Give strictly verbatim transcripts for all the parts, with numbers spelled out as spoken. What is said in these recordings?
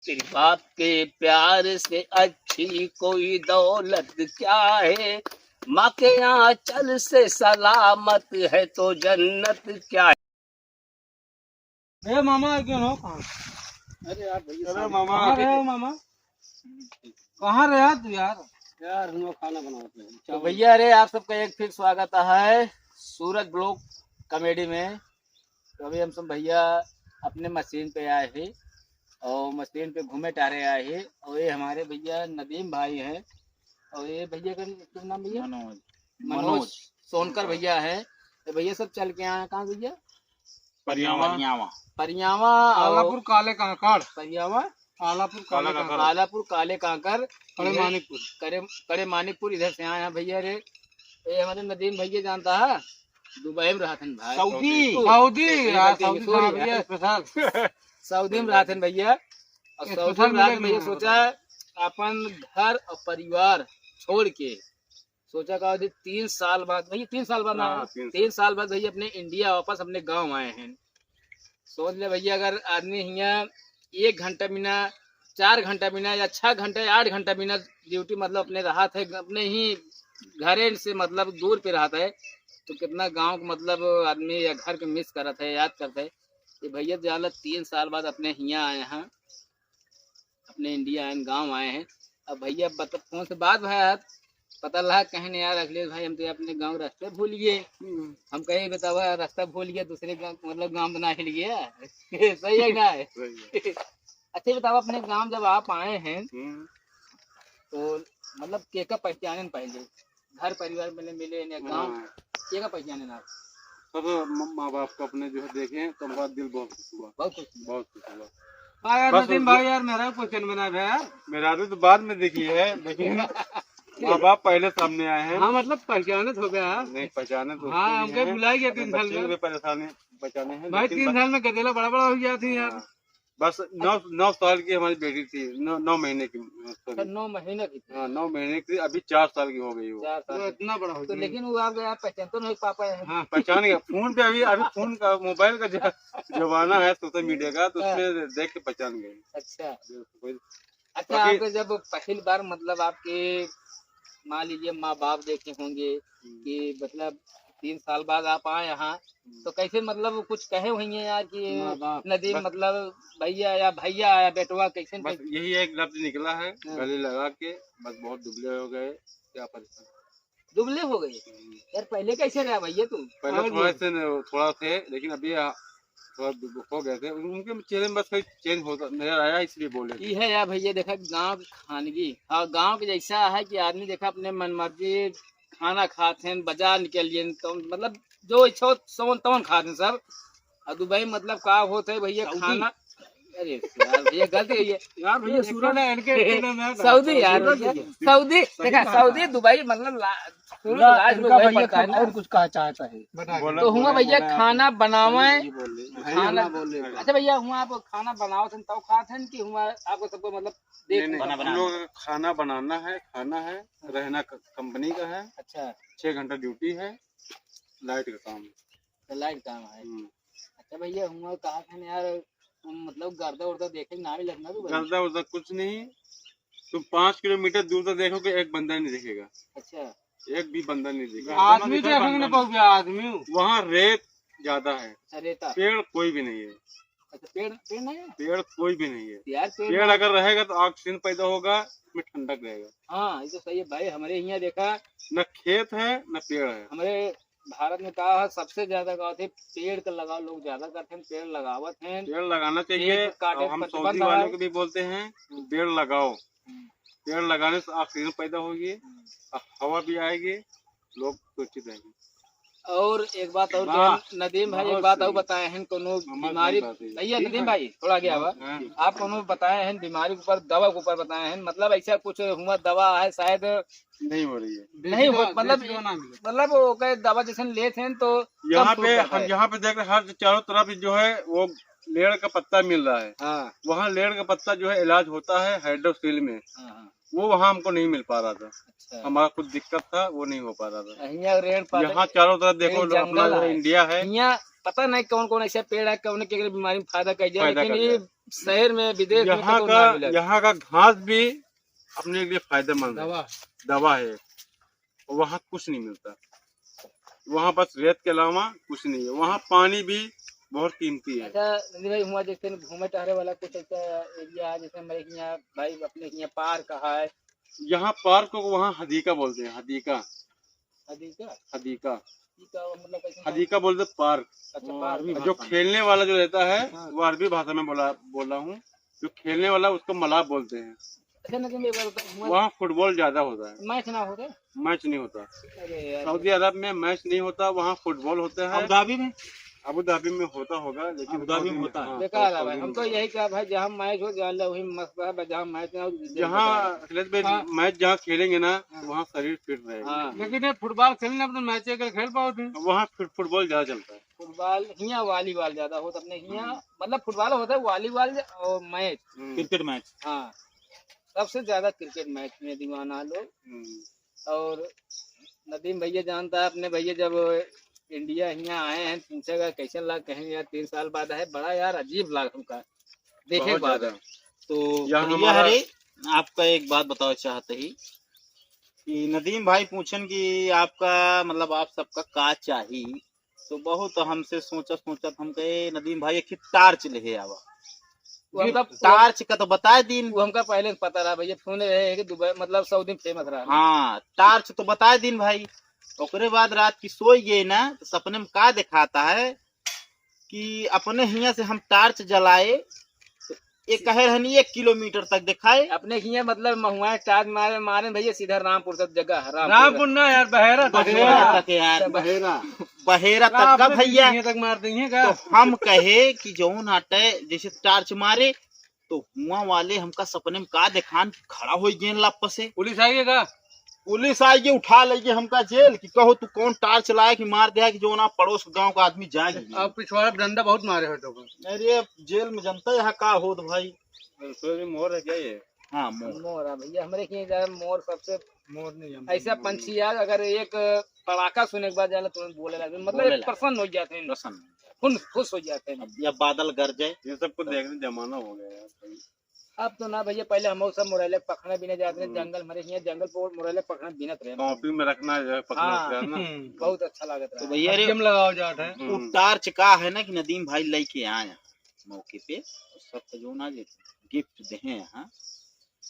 तेरे बाप के प्यार से अच्छी कोई दौलत क्या है? माँ के आंचल से सलामत है तो जन्नत क्या है? ए मामा, क्यों हो? कहाँ? अरे यार भैया, अरे साहब। मामा। कहाँ रहे हो मामा? कहाँ रहे तू यार? यार, हम लोग खाना बनावत रहे हैं। तो भैया, अरे आप सबका एक फिर स्वागत है सूरज ब्लॉग कॉमेडी में। तो अभी हम सब भैया अपने मशीन पे आए हैं और मशीन पे घूमे टहरे आए हैं। और ये हमारे भैया नदीम भाई हैं और ये भैया का क्या नाम भैया? मनोज। मनोज मनोज। सोनकर भैया है। तो भैया सब चल के आए हैं। कहाँ भैया? परियावा। परियावा। परियावा और आलापुर काले कांकड़। परियावा? आलापुर काले कांकड़। आलापुर काले कांकड़। कड़े इधर मानिकपुर। कड़े, कड़े मानिकपुर इधर से आए हैं भैया रे। ये हमारे नदीम भैया जानता है, दुबई में रहत हैं भाई। सऊदी। सऊदी, सऊदी, यार, सऊदी, सऊदी साहब, भैया। ये special। सऊदी में रहत हैं भैया। और ये सऊदी special में रहत मिले भैया, सोचा अपन घर और परिवार छोड़ के सोचा का अभी तीन साल बाद, भैया, तीन साल बाद ना, हाँ, तीन साल। तीन साल बाद भैया अपने इंडिया वापस अपने गांव आए हैं। सोच ले भैया, अगर आदमी हियाँ एक घंटा बिना, चार घंटा बिना या छह घंटा या आठ घंटा बिना ड्यूटी, मतलब, अपने रहत है, अपने ही घरे से, मतलब, दूर पे रहत है, तो कितना गांव को, मतलब, आदमी या घर के मिस करत है, याद करत है। ये भैया तो जान ला, तीन साल बाद अपने हियाँ आए हैं। अपने इंडिया आए हैं, गाँव आए हैं। अब भैया बत-, फोन से बात भया है, पता लगा कहें यार अखिलेश भाई, हम तो अपने गाँव रास्ता भूल गए। हम्म। हम कहे बतावा रास्ता भूल गया, दूसरे गाँव, मतलब गाँव बना के लिए। सही है ना? सही है। अच्छा बतावा, अपने गाँव जब आप आए हैं हम्म। तो मतलब के का पहचाने पहले? घर परिवार में मिले ने गाँव, हाँ। के का पहचाने ना? सब म-, माँ बाप को अपने जो है देखे तो हमारा दिल बहुत खुश हुआ। बहुत खुश हुआ। बहुत खुश हुआ। हाँ यार, बस नदीम भाई यार, मेरा क्वेश्चन बना है यार। मेरा तो बाद में देखी है, लेकिन माँ बाप पहले सामने आए हैं। हाँ, मतलब पहचाने तो हो गया। नहीं, पहचाने तो हाँ, उसको भी हमको हैं। बुलाया गया अपने तीन साल बच्चे में। को भी परेशानी बचाने हैं, भाई, लेकिन तीन बस साल में गदेला बड़ा बड़ा हो गया थी यार। हाँ। बस नौ, नौ साल की हमारी बेटी थी, नौ, नौ महीने की, sorry। अच्छा, नौ महीने की थी। हाँ, नौ महीने की थी, अभी चार साल की हो गई वो। चार साल तो की। इतना बड़ा हो तो गया। लेकिन वो आप, आप पहचानते नहीं पापा है। हाँ, पहचान गया। फोन पे अभी, अभी फोन का, मोबाइल का ज-, जमाना है, सोशल मीडिया का, तो हाँ। उसमें देख के पहचान गए। अच्छा। कोई अच्छा, बाकी आपके जब पहली बार, मतलब, आपके, मान लीजिए, माँ बाप देखे होंगे हम्म। कि, मतलब, तीन साल बाद आप आए यहाँ, हम्म। तो कैसे, मतलब, कुछ कहे होंगे यार कि माँ बाप, नदीम, बस मतलब, भैया या भैया या बेटवा, कैसे, बस कैसे? यही एक लफ्ज निकला है, हाँ। गले लगा के, बस बहुत दुबले हो गए, क्या परेशान। दुबले हो गए? हम्म। यार, पहले कैसे रहा भैया तू? पहले और थोड़ा बोल। से न, थोड़ा थे, लेकिन अभी आ, थोड़ा दु-, हो गए थे। उन-, उनके चेहरे में बस कोई चेंज होता नजर आया, इसलिए बोले। ई है यार भैया, देखा गाँव के खानगी, हाँ, गाँव के जैसा है कि आदमी देखा अपने मनमर्जी खाना खात हैं, बाजार निकल लिए तो मतलब जो इच्छा हो सवन तवन खात हैं सब। और दुबई मतलब का होत है भैया सऊदी। खाना, अरे यार भैया गलती हुई है। यार भैया सूरज ने इनके इनके नाम है सऊदी यार सूरज भैया। भैया। सऊदी, सही देखा बात सऊदी है। दुबई मतलब ला-, सूरज ना, लाज में इनका वही भैया पड़ता है ना। और कुछ कहा चाहता है। बता दो। बोलो, तो हुआ बोलो, भैया बोलो। खाना बनावे, ये बोल रहे। खाना, बोल रहे। अच्छा भैया, हुआ आप खाना बनावत हैं तब खात हैं कि हुआ आपको सबको मतलब देख नहीं, नहीं, बना, हम बना। लोग खाना बनाना है, खाना है, रहना क-, कंपनी का है। अच्छा। छह घंटा ड्यूटी है, लाइट का काम है। तो लाइट काम है। हम्म। अच्छा भैया, हुआ कहा था ना यार, तुम मतलब गर्दा उर्दा देखे ना भी लगना तू भाई। गर्दा उर्दा कुछ नहीं, तुम पाँच किलोमीटर दूर तक देखोगे, एक बंदा नहीं दिखेगा। अच्छा। एक भी बंदा नहीं दिखेगा। आदमी देखने ना पाओगे, आदमी। वहाँ रेत ज्यादा है। अच्छा, रेता। पेड़ कोई भी नहीं है। अच्छा, पेड़, पेड़ नहीं है? पेड़ कोई भी नहीं है। यार, पेड़ पेड़ ना अगर रहेगा तो ऑक्सीजन पैदा होगा, उसमें ठंडक रहेगा। हाँ, ये तो सही है भाई, हमारे यहाँ देखा। न खेत है, न पेड़ है। हमारे भारत में कहा है, सबसे ज्यादा कहा थे, पेड़ का लगाव लोग ज्यादा करते हैं, पेड़ लगावत हैं। पेड़ लगाना चाहिए। पेड़ काटे और हम प्रतिबंध सऊदी वालों है। को भी बोलते हैं, हम्म। पेड़ लगाओ। हम्म। पेड़ लगाने से ऑक्सीजन पैदा होगी, हम्म। और हवा भी आएगी, लोग सुरक्षित रहेंगे। और एक बात और वाह। जो है, नदीम भाई, एक बहुत बात और सही। बताए हैं, कोनो नमक बीमारी, नहीं बात है। भैया, ठीक नदीम है। भाई, थोड़ा आगे आवा। हाँ। आप कोनो बताए हैं, बीमारी के ऊपर, दवा के ऊपर बताए हैं, मतलब, ऐसा कुछ हुआ दवा है, शायद नहीं हो रही है। नहीं हो, देसी दवा, मतलब, देसी दवा ना मिले। मतलब, वो कहे दवा जैसे लेते हैं, तो कम यहाँ पे, होता हम है। यहाँ पे देख रहे हैं, हर चारों तरफ जो है, वो लेड़ का पत्ता मिल रहा है। हाँ। वहाँ लेड़ का पत्ता जो है, इलाज होता है हाइड्रोसील में। हाँ, हाँ। वो वहाँ हमको नहीं मिल पा रहा था। अच्छा। हमारा कुछ दिक्कत था, वो नहीं हो पा रहा था। यहाँ रेड़ पाले, यहाँ चारों तरफ देखो, ये लोग अपना जंगल जो है। इंडिया है। यहाँ पता नहीं कौन कौन ऐसे पेड़ है, कौन के बीमारी में फायदा कर जाए, फायदा लेकिन कर ये जाए। शहर में, विदेश में यहाँ कतौ का, ना मिले। यहाँ का घास भी अपने लिए फायदेमंद है, दवा। दवा है। वहाँ कुछ नहीं मिलता, वहाँ बस रेत के अलावा कुछ नहीं है। वहाँ पानी भी बहुत कीमती है। अच्छा, नंदी भाई, हुआ जैसे घूमे टहरे वाला कुछ ऐसा एरिया है, जैसे हमारे यहाँ भाई अपने यहाँ पार्क है? यहाँ पार्क को वहाँ हदीका बोलते हैं, हदीका। हदीका? हदीका। ई का मतलब कैसे? हदीका बोलते पार्क। अच्छा, वो पार्क। आर्मी जो भाषा में। खेलने वाला जो रहता है, हाँ। वो अरबी भाषा में बोला, बोला हूँ। जो खेलने वाला, उसको मलाह बोलते हैं। अच्छा, लेकिन एक बात बताओ, हुआ वहाँ फुटबॉल ज्यादा होता है। मैच ना होता? मैच नहीं होता। अरे यार। सऊदी अरब में मैच नहीं होता, वहाँ फुटबॉल होता है। अबू धाबी में? अबू धाबी में होता होगा, लेकिन अबू धाबी में सऊदी में होता है। हाँ, बेकार है सऊदी भाई, में हमको होता है। यही कहा भाई, जहाँ मैच हो, जहाँ लो, वही मस्त है, जहाँ मैच ना हो, जहाँ बेकार है। अखिलेश भाई हाँ। मैच जहाँ खेलेंगे ना, हाँ। वहाँ शरीर फिट रहेगा। हाँ। लेकिन ये फुटबॉल खेलने में तो मैच अगर खेल पाओ थे। वहाँ फुट-, फुटबॉल ज्यादा चलता है। फुटबॉल हियाँ, वॉलीबॉल ज्यादा होत अपने हियाँ, हम्म। मतलब फुटबॉल होता है, वॉलीबॉल और मैच। हम्म। क्रिकेट मैच। हाँ, सबसे ज्यादा क्रिकेट मैच में दीवाना लोग। हम्म। और नदीम भैया जानता है अपने भैया, जब इंडिया हियाँ आए हैं, पूछेगा कैसे लाग, कहेंगे यार तीन साल बाद है, बड़ा यार अजीब लाग हमका देखे के बहुत बाद। ज्यादा। तो यहाँ भैया हमारा हरे, आपका एक बात बतावे चाहते ही कि नदीम भाई पूछन कि आपका मतलब आप सबका का चाही, तो बहुत हमसे सोचत सोचत हम कहे, "नदीम भाई, एक ठे टार्च लेहे आवा।" वो ये हमका टार्च का तो बताए दीन। वो हमका पहले से पता रहा भैया, सुने रहे हैं कि दुबई, मतलब, सऊदी में फेमस रहा। हाँ, टार्च तो बताए दीन भाई। ओकरे बाद रात की सोई गए ना, तो सपने में का दिखाता है कि अपने हियाँ से हम टार्च जलाए, तो ये कहे रहनी एक किलोमीटर तक दिखाए। अपने हियाँ मतलब महुआ टार्च मारे, मारे भैया सीधा रामपुर तक जगह है, रामपुर। रामपुर ना यार, बहेरा तक। बहेरा तक यार। बहेरा। बहेरा तब तक का आपने भैया? पीछे तक मार देंगे का? तो हम कहे कि जौन हटे जैसे टार्च मारे, तो हुआ वाले हमका सपने में का देखान कि खड़ा हो गए लप से। पुलिस आई है का? पुलिस आई के उठा ले गए हमका जेल कि कहो तू कौन टार्च लाया कि मार दिया कि जौन आप पड़ोस गांव का आदमी जाए। अब पिछवाड़ा डंडा बहुत मारे हो तो। अरे जेल में जनता यहाँ का होत भाई। सर, ये मोर है क्या ये? हाँ, मोर। मोर है भैया, हमरे के यहाँ मोर सबसे मोर नहीं है, ऐसा मोर। पंछी है, अगर एक पड़ाका सुने के बाद जाला तुरंत बोले लगे, मतलब बोले एक लगे। प्रसन्न हो जाते हैं, प्रसन्न। खुश, खुश हो जाते हैं। अब या बादल गरजे। ये सब कुछ देखने जमाना हो गया यार। अब तो ना भैया, पहले हम सब मुरैले पखना बीने जाते रहे, हम्म। जंगल, हमारे यहाँ जंगल पर मुरैले पखना बीनत रहे। कॉपी में रखना है, पखना हाँ। उखना। बहुत अच्छा लागत तो रहा। भैया रे, हड्डियम लगाओ जात है। वो हम्म। टार्च का है ना कि नदीम भाई लेके आए हैं मौके पे, और सबका जो ना जे गिफ्ट दे हैं, हाँ।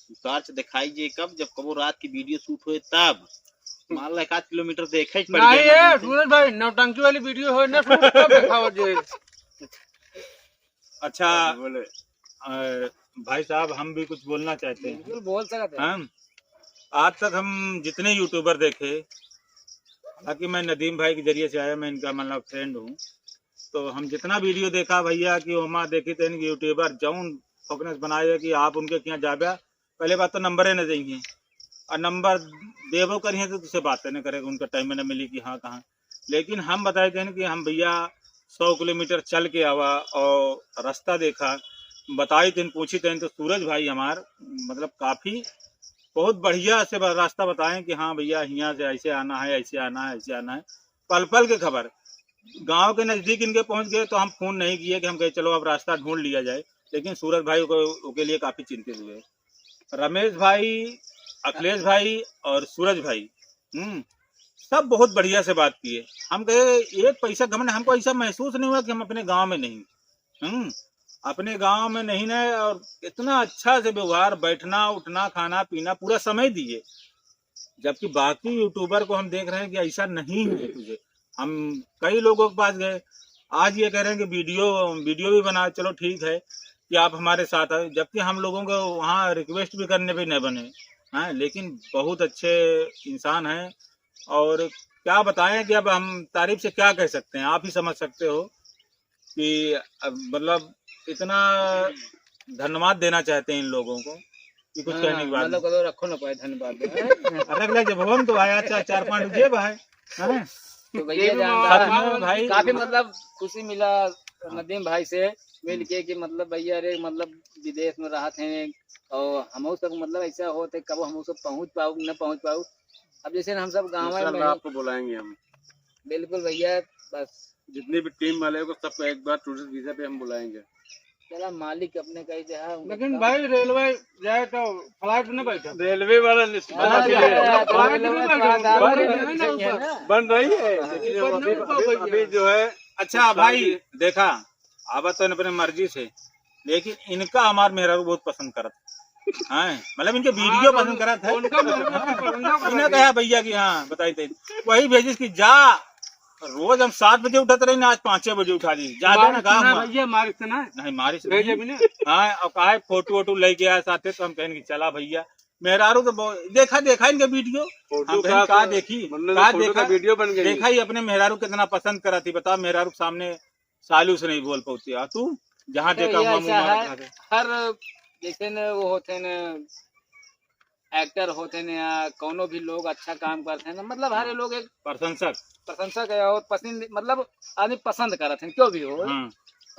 वो टार्च दिखाई जे कब, जब कबो रात की वीडियो शूट होए तब। मान ला एक आध किलोमीटर देखे ही पड़ नहीं गया ये, मतलब। सूरज भाई, नौटंकी वाली वीडियो होए ना, शूट कब दिखावत जे? अच्छा, बोले। अ, भाई साहब, हम भी कुछ बोलना चाहते हैं। बिल्कुल बोल सकते हैं। हम, आज तक हम जितने यूट्यूबर देखे, हालांकि मैं नदीम भाई के जरिए से आया, मैं इनका मतलब फ्रेंड हूँ, तो हम जितना वीडियो देखा भैया कि ओमा देखी थे कि यूट्यूबर जौन फकनेस बनाए कि आप उनके क्या जाब्या, पहले बात तो नंबरे न देंगे, और नंबर देबो करिए तो तुझसे बातें न करेगा, उनका टाइम न मिली कि हाँ कहाँ। लेकिन हम बताए थे कि हम भैया सौ किलोमीटर चल के आवा और रास्ता देखा, बताई थे, पूछी थे, तो सूरज भाई हमार मतलब काफ़ी बहुत बढ़िया से ब-, रास्ता बताएं कि हाँ भैया, हियाँ से ऐसे आना है, ऐसे आना है, ऐसे आना है। पल पल के खबर, गांव के नजदीक इनके पहुंच गए तो हम फोन नहीं किए कि हम कहे चलो अब रास्ता ढूंढ लिया जाए, लेकिन सूरज भाई को, ओके लिए काफी चिंतित हुए। रमेश भाई, अखिलेश भाई और सूरज भाई, हम्म, सब बहुत बढ़िया से बात किए। हम कहे एक पैसा गमन, हमको ऐसा महसूस नहीं हुआ कि हम अपने गांव में नहीं, हम्म, अपने गांव में नहीं ना, और इतना अच्छा से व्यवहार, बैठना उठना खाना पीना पूरा समय दिए, जबकि बाकी यूट्यूबर को हम देख रहे हैं कि ऐसा नहीं है तुझे। हम कई लोगों के पास गए, आज ये कह रहे हैं कि वीडियो, वीडियो भी बना, चलो ठीक है कि आप हमारे साथ आए, जबकि हम लोगों को वहाँ रिक्वेस्ट भी करने पे नहीं बने हैं, लेकिन बहुत अच्छे इंसान हैं। और क्या बताएं कि अब हम तारीफ से क्या कह सकते हैं, आप ही समझ सकते हो कि अब मतलब इतना धन्यवाद देना चाहते हैं इन लोगों को कि कुछ हाँ, कहने की बात मतलब नहीं। कदो रखो ना पाए धन्यवाद। रख ले जब हम तो आया चार, चार पाँच जेब है, हैं? तो भैया ये भी जानता सच है, में भाई। काफी मतलब खुशी मिला, नदीम भाई से मिल के कि मतलब भैया रे, मतलब विदेश में रहत हैं और हमहू सब मतलब ऐसा होत है, कबो हमहू सब पहुँच पाऊ, न पहुँच पाऊ। अब जैसे हम सब गाँव में इंशाल्लाह आपको बुलाएंगे हम। बिल्कुल भैया, बस जितने भी टीम वाले को सबको एक बार टूरिस्ट वीजा पे हम बुलाएंगे। चला मालिक अपने कही दे, हाँ, लेकिन उनका भाई रेलवे जाए तो फ्लाइट में बैठा। रेलवे वाला लिस्ट हाँ, बना दिया। हाँ, फ्लाइट में रेलवे बैठा। बन रही है ना ऊपर। बन रही है, हाँ। लेकिन ऊपर अभी, नहीं ऊपर अभी, बैठा। अभी जो है अच्छा भाई, देखा, आवा तो अपने मर्जी से, लेकिन इनका हमार मेहरारू बहुत पसंद करत है, मतलब इनके वीडियो हाँ, पसंद करत है। उनका, उनका, उनका इन्हें कहा भैया कि हाँ बताई थे, वही भेजिस कि जा, रोज हम सात बजे उठत रही ना, आज पाँचे बजे उठा दी। ज्यादा ना मारिस कहा ना हमार। भैया, मारिस ना। नहीं, मारिस भेजे नहीं। भी ना। हाँ, और कहा है, फोटो वोटो लेके आया साथे, तो हम कहेन कि चला भैया। मेहरारू तो बहुत, देखा, देखा इनके वीडियो। फोटो हम कहेन का, का तो देखी, मतलब का फोटो देखा, का वीडियो बन गई। देखा ही अपने मेहरारू कितना पसंद करा थी, बता, मेहरारू के सामने सालू से नहीं बोल पाती। आ तू जहाँ तो देखा ये हुआ ऐसा मुँह मारा है, था। हर जैसे न वो होते न एक्टर होते न या कौनो भी लोग अच्छा काम करते हैं ना, मतलब हर हाँ। लोग एक प्रशंसक। प्रशंसक है और पसंद, मतलब आदमी पसंद करत हैं, क्यों भी हो। हाँ।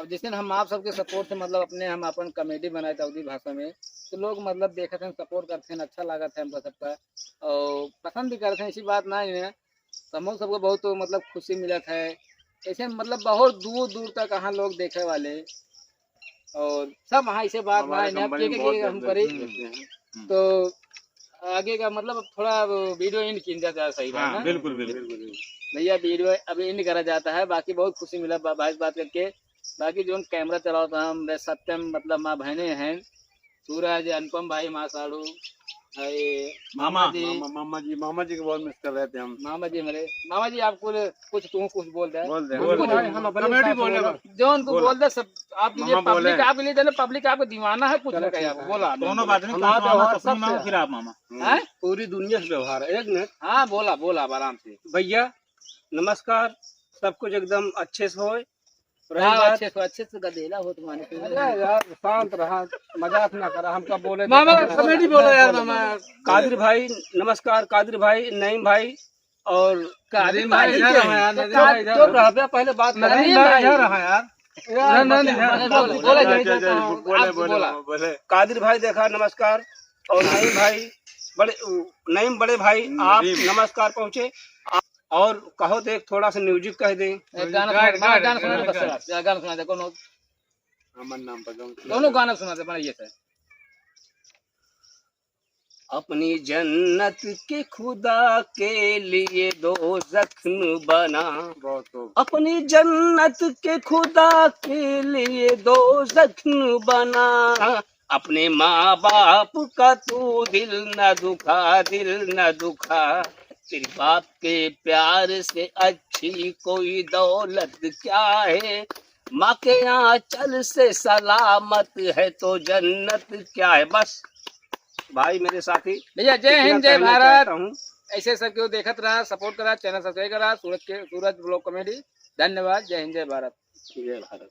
अब जैसे न हम आप सबके सपोर्ट से मतलब अपने हम अपन कॉमेडी बनाए थे अवधी भाषा में, तो लोग मतलब देखत हैं, सपोर्ट करते हैं, अच्छा लागत है हमका सबका और पसंद भी करते हैं, ऐसी बात ना है। तो हम सबको बहुत मतलब खुशी मिलत है। ऐसे मतलब बहुत दूर दूर तक यहाँ लोग देखे वाले और सब वहाँ ऐसे बात हमारे ना है, अब कंपनी के, में के, बहुत के हम ज्यादा करी। देते हैं। हम्म। तो आगे का मतलब अब थोड़ा वीडियो एंड किन जाता है, सही बात हाँ, ना? बिल्कुल, बिल्कुल। बिल्कुल, बिल्कुल। भैया वीडियो अब एंड करा जाता है, बाकी बहुत खुशी मिला बा-, भाई से बात करके। बाकी जो कैमरा चलावत हैं, हम सत्यम मतलब माँ बहने हैं, सूरज, अनुपम भाई, माँ साड़ू, अरे, मामा। मामा जी। मामा, मामा जी, मामा जी के बहुत मिस कर रहे थे हम। मामा जी हमारे, मामा जी आपको ले-, कुछ तू कुछ बोल दे। बोल दे, कुछ बोल दे। भाई, हम अपने कॉमेडी हिसाब से बोले बोला। बस। जो उनको बोला। बोल दे सब, आप ये मामा बोले। पब्लिक आपके लिए जाने, पब्लिक आपको दीवाना है, कुछ चलो ना कहे ठीक आपको, है। बोला। दोनों बात नहीं, हमारा कौन तो सुनाओ, और सबसे सबसे मामा, फिर आप मामा। हैं? पूरी दुनिया से व्यवहार है, एक मिनट। हाँ, बोला, बोला, अब आराम से। भैया, नमस्कार, सब कुछ एकदम अच्छे से होए। रही हाँ, बात अच्छे से, अच्छे से गदेला हो तुम्हारे। अरे यार, शांत रहा, मजाक ना करा, हमका बोले मामा, दे। कॉमेडी बोलो यार, मामा। कादिर भाई, नमस्कार, कादिर भाई, नईम भाई और कादिर नदीम भाई भाई इधर के। रहा यार, नदीम भाई इधर चुप रहा। रहा बे, पहले बात कर। नदीम भाई इधर रहा यार। यार, ना, ना, ना, बोलो, बोलो, बोलो, बोलो, आप बोलो, बोला। बोले। कादिर भाई देखा, नमस्कार। और नईम भाई, बड़े, नईम बड़े भाई, आप नदीम। नमस्कार पहुँचे। और कहो तो एक थोड़ा सा म्यूजिक कह दे। एक गाना गाना, सुना, गाना, गाना सुना दे, गाना। बस, बस, गाना सुना दे, कोनो। अमन नाम पर गाना सुना दोनों दे। गाना सुना दे, बड़ा ये से। अपनी जन्नत के खुदा के लिए दोज़ख न बना। बहुत खूब। अपनी जन्नत के खुदा के लिए दोज़ख न बना। अपने माँ बाप का तू दिल न दुखा, दिल न दुखा। तेरे बाप के प्यार से अच्छी कोई दौलत क्या है? माँ के आंचल से सलामत है तो जन्नत क्या है? बस भाई मेरे साथी, भैया, जय इतना हिंद, जय कहना भारत। चाहता हूँ। ऐसे सब क्यों देखत रहा, सपोर्ट करा, चैनल सब्सक्राइब करा, सूरज के, सूरज ब्लॉग कॉमेडी। धन्यवाद, जय हिंद, जय भारत। जय भारत।